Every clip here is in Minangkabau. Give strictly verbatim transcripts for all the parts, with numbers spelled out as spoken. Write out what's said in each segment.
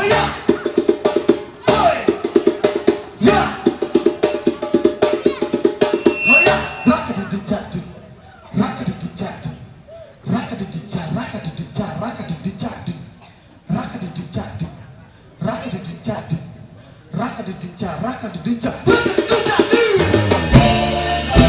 Ya. Hoi. Ya. Hoi ya. Rakadidicadin. Rakadidicadin. Rakadidica, rakadidica, rakadidicadin. Rakadidicadin. Rakadidicadin. Rakadidinca, rakadidinca, rakadidicadin. Rakadidicadin. Rakadidicadin.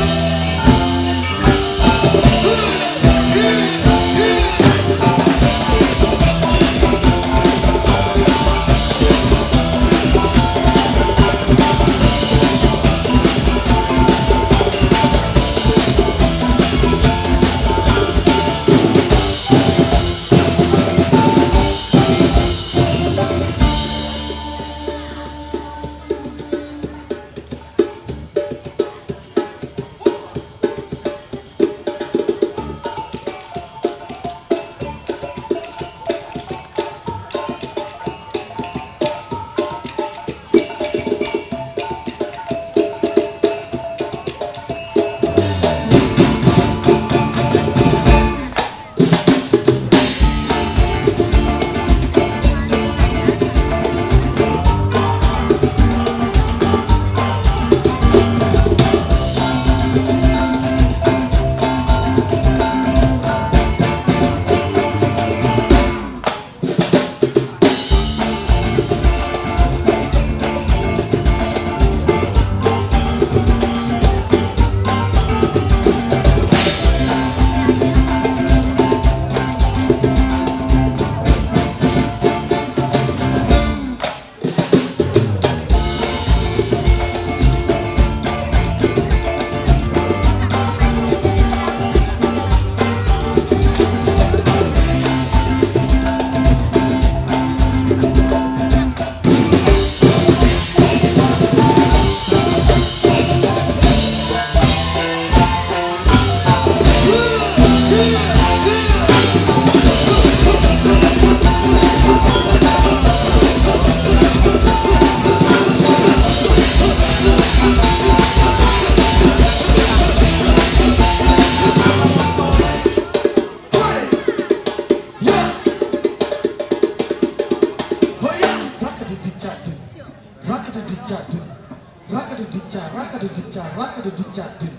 Rakadidinca, rakadidinca, rakadidicadin.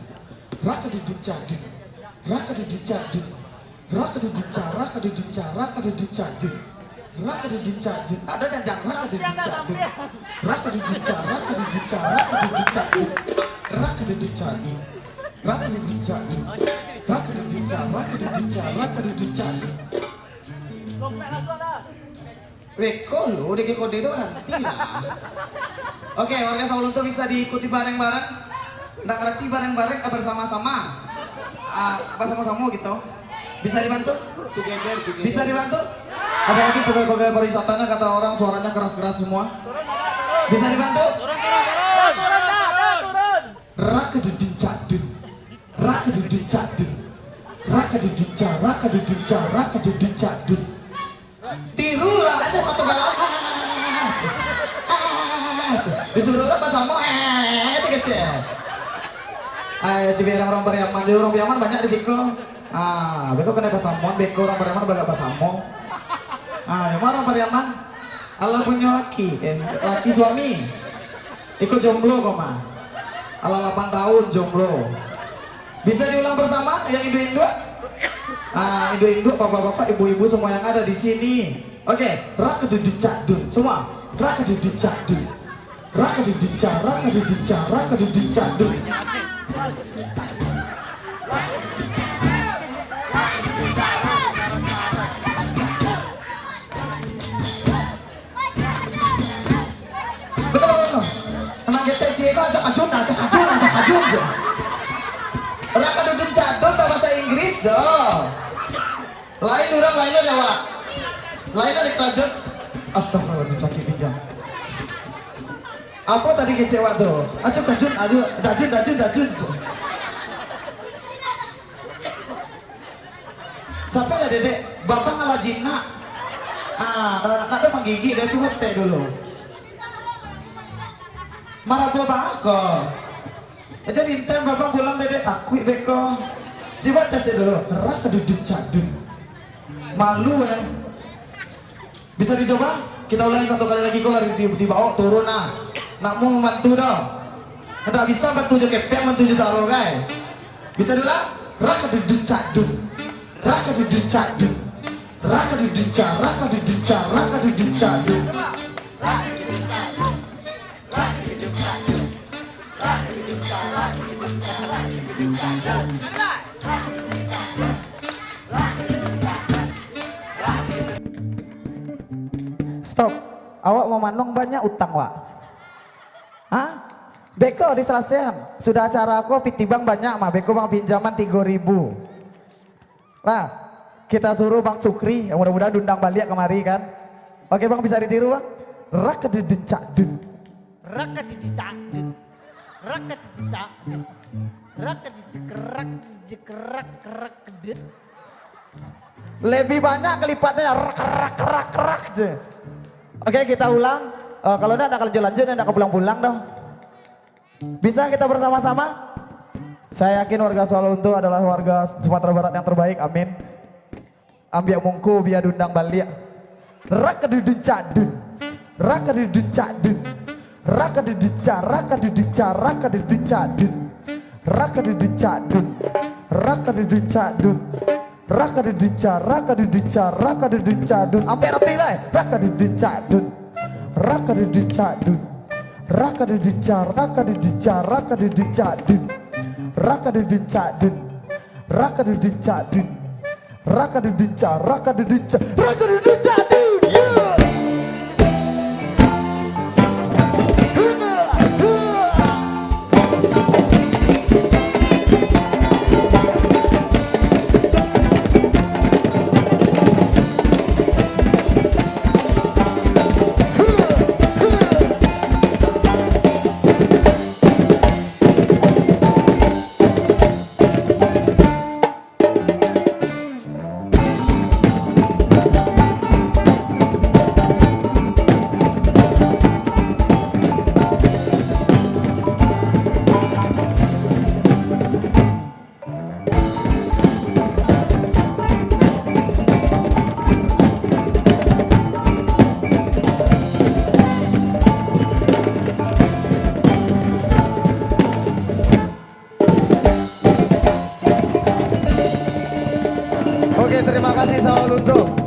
Rakadidicadin. Rakadidicadin. Rakadidinca, rakadidinca, rakadidicadin. Rakadidicadin. Ada janjang, rakadidicadin. Rakadidinca, rakadidinca, rakadidicadin. Rakadidicadin. Rakadidicadin. Rakadidinca, rakadidinca, rakadidicadin. Beko lu, dek kode tu baranti lah. Oke, warga Saulun tu bisa diikuti bareng-bareng. Ndak ngerti bareng-bareng, eh, bersama-sama. Ah, bersama-sama gitu. Bisa dibantu? Together, together. Bisa dibantu? Apalagi pegawai-pegawai pariwisatanya, kata orang suaranya keras-keras semua. Bisa dibantu? Rakadiding cadun. Rakadiding cadun. Rakadiding ca, rakadiding ca, rakadiding cadun. Tirulah aja satu kali. Disuruh urang basamo, eh, itu kecil. Ayo, cibiran urang Pariaman, urang Pariaman banyak di siko. Ah, beko kanai basamoan, beko urang Pariaman bagak basamo. Ah, memang urang Pariaman, alah punyo laki, eh, laki suami. Iko jomblo ko mah. Alah lapan tahun jomblo. Bisa diulang bersama yang induak-induak? Ah, induak-induak, bapak-bapak, ibu-ibu semua yang ada di sini. Oke, rakadiding cadun. Semua, rakadiding cadun. Rakadiding ca, rakadiding ca, rakadiding cadun. Betul, betul, betul. Anak ketek ciek ko ajak kajun, ajak kajun, ajak kajun je. Rakadiding cadun dah bahasa Inggris doh. Lain urang, lain di awak. Lain di kerajaan. Astagfirullahaladzim, sakit pinggang. Apa tadi kecek wak tu? Ajak kajun, ajak dajun, dajun, dajun je. Siapa lah dedek? Babang alah jinak. Ah, nak, nak, nak manggigit dia, cuba stay dulu. Marah apa bako? Jadi intan babang pulang dedek takuik beko. Cuba tes dia dulu. Rakadiding cadun. Malu ya. Bisa dicoba? Kita ulangi satu kali lagi, ko lah di, di, dibaok turun nah. Nak mau membantu dah. Ndak bisa bantu jo kepeng, bantu jo saro, kai. Bisa dulu lah? Rak dudun cak dun. Rak dudun cak dun. Rak dudun cak, rak dudun cak, rak dudun cak dun. Stop. Awak mamanuang banyak utang, wak. Hah? Beko disalasaian. Sudah acara ko, pitih bang banyak mah. Beko bang pinjaman tigo ribu. Lah, kita suruh Bang Sukri, mudah-mudahan diundang baliak kamari kan. Oke bang, bisa ditiru bang. Rak dudun cak dun. Rakadididakdun. Rakadididakdun. Rakadidikerakdidikerakkerakdun. Lebih banyak kelipatnya, rak, rak, rak, rak, je. Oke, kita ulang. Eh, kalau ndak, ndak lanjut-lanjut, ndak ka pulang-pulang doh. Bisa kita bersama-sama? Saya yakin warga Sawalunto adalah warga Sumatera Barat yang terbaik. Amin. Ambiak mungko, bia diundang baliak. Rakadudun cak dun. Rakadudun cak dun. Rakadudun cak, rakadudun cak, rakadudun cak dun. Rakadudun cak dun. Rakadudun cak dun. Rakadudun cak, rakadudun cak, rakadudun cak dun. Ampek roti lai. Rakadudun cak dun. Rakadudun cak dun. Rakadudun cak, rakadudun cak, rakadudun cak dun. Rakadudun cak dun. Rakadudun cak dun. Rakadudun cak, rakadudun cak, rakadudun cak dun. Yeah. Oke, terima kasih Sawalunto.